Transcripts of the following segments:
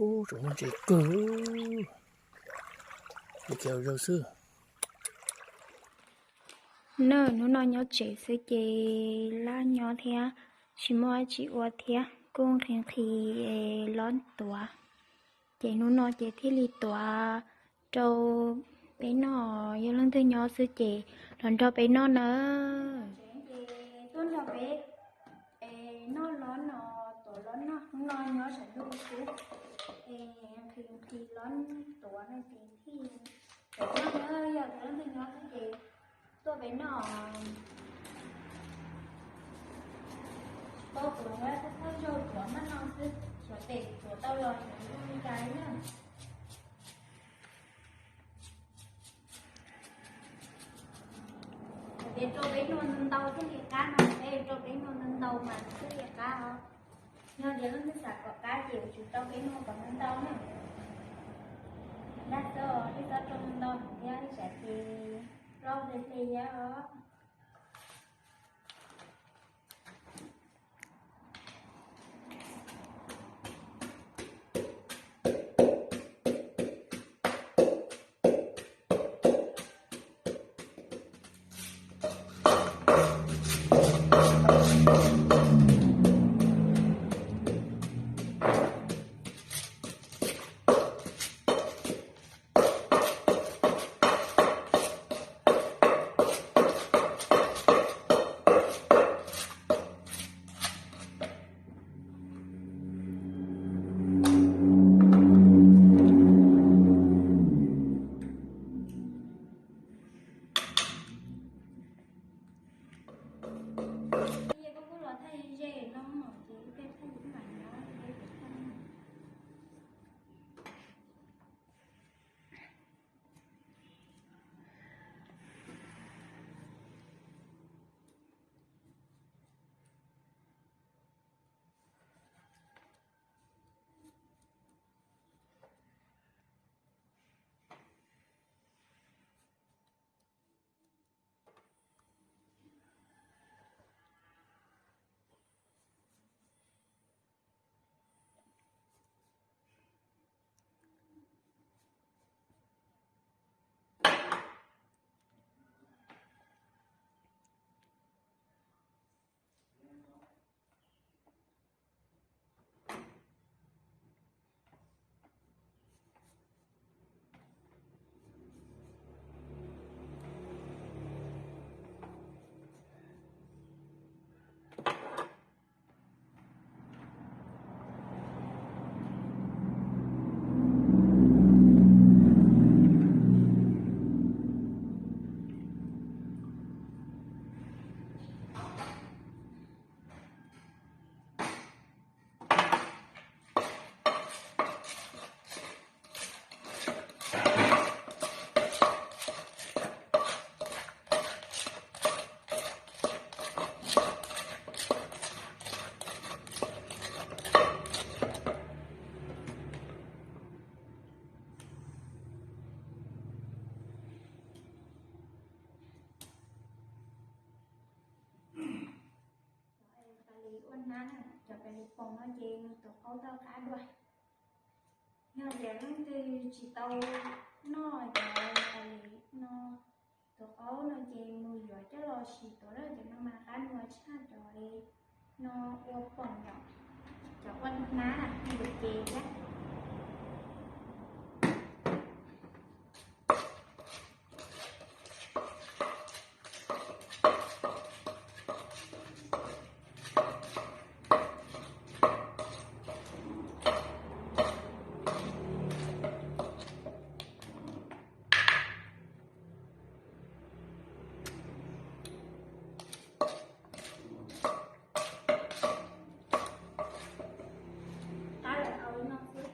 Ub, tsoom muaj ntse kawg, ua ke zaws xwb. Nws hnub no nyob tsev xwb ces laj nyob thiab, tsis muaj dab tsi ua thiab, kuj nqhis nqhis lob tuav. Ces hnub no ces thiaj li tuav rau peb noj, yog leej twg nyob xwb ces los nrog peb noj na. Tuaj nrog peb noj lob no, tuav lob noj, hnub no nyob sawv ntuj xwb, es nqhis nqhis lob tuav no ces thiaj tuav noj na, yog tias leej twg nyob xwb ces tuaj peb noj. Tsis paub tuav, txhob zaug tuav maj no xwb, xyov tes tuav tau los xyov zoo li cas na. Yog tias rau peb noj ntau thiaj li qab no, peb rau peb noj ntau mas thiaj li qab os. Yog tias leej twg xav kom qab ces yuav tsum rau peb noj kom ntau na. Dab tsi, ib txhob rau ntau thiab, ib tsam ces ploj hle hle thiab os. Pais ua hnab na, cov pais li poom no ces nws tuav qaub tau qab dua. Yog tias leej twg tsis tau noj cov pais li no, tuav qaub no ces mus yuav coj los sis tuav lawm, cov no mas qab dua tshaj cov li no ua poom yom, cov ua hnab na, nws yuav cev thiab. Qab lawm, au li no xwb.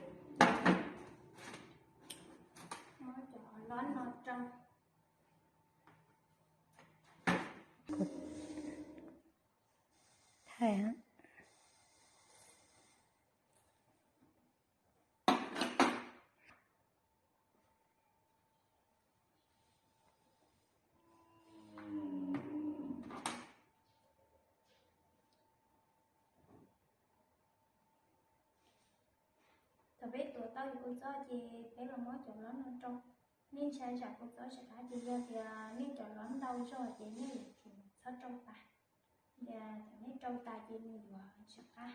Kuv txob ces peb los muab cov lov no rau. Nej ntshai tsam kuv txob tsis qab ces yog tias nej cov lov ntau zog ces nej yuav tsum txhob rau tas. Tias thaum nej rau tas ces nws yuav tsis qab.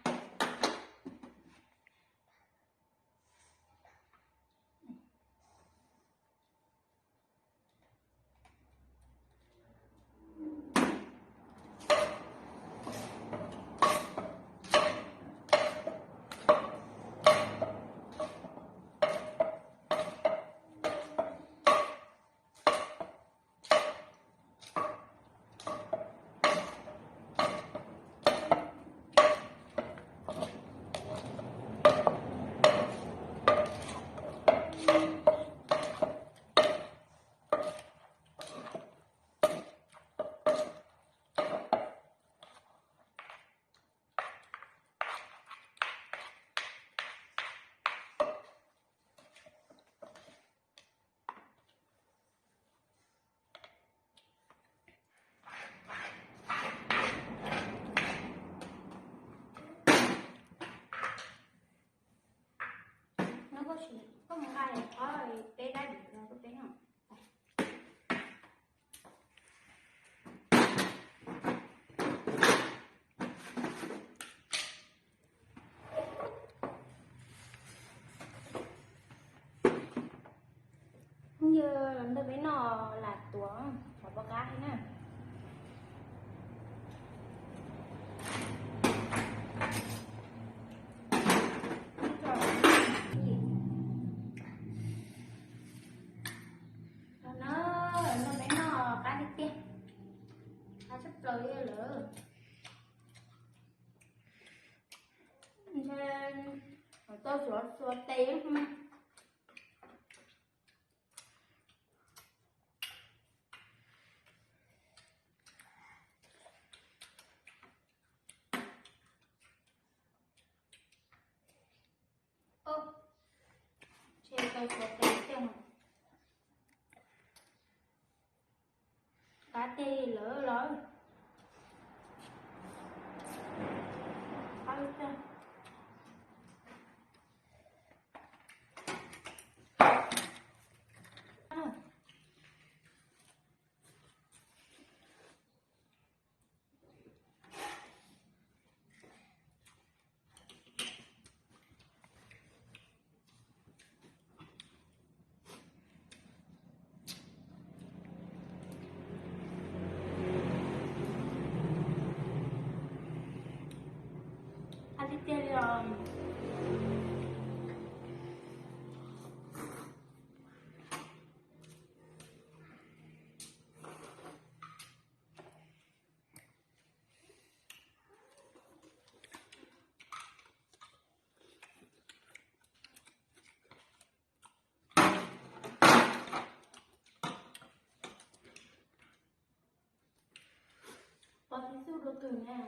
No koj sim, koj mus nqa qhov peb dab dim no rau peb no. Yog ntawm peb no lam tuav cov pov qab na. Los no, ntawm peb no qab tiag tiag, qab tshaj plaws li lawm. Ntshe tau xuav xuav tes. Ub, ntshe tau xuav tes tiag. Qab tiag li lawm los. Qab tiag. Qab tiag tiag li os. Pov xib xub dua kawg na.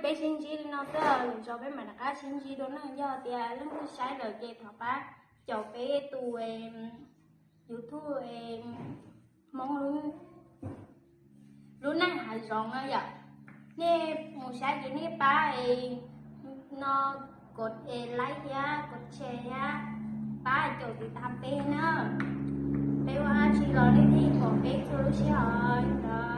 Peb sib ntsib li no xwb, lwm zaus peb mam rov qab sib ntsib dua na. Yog tias leej twg saib lawm ces thov pab caum peb tus YouTube Hmoob lub neej hav zoov no yom. Nej mus saib ces nej pab no kov like thiab kov share thiab pab caum tiv tam peb na. Peb ua dab tsi los nej thiaj pom peb txhua lub sij hawm.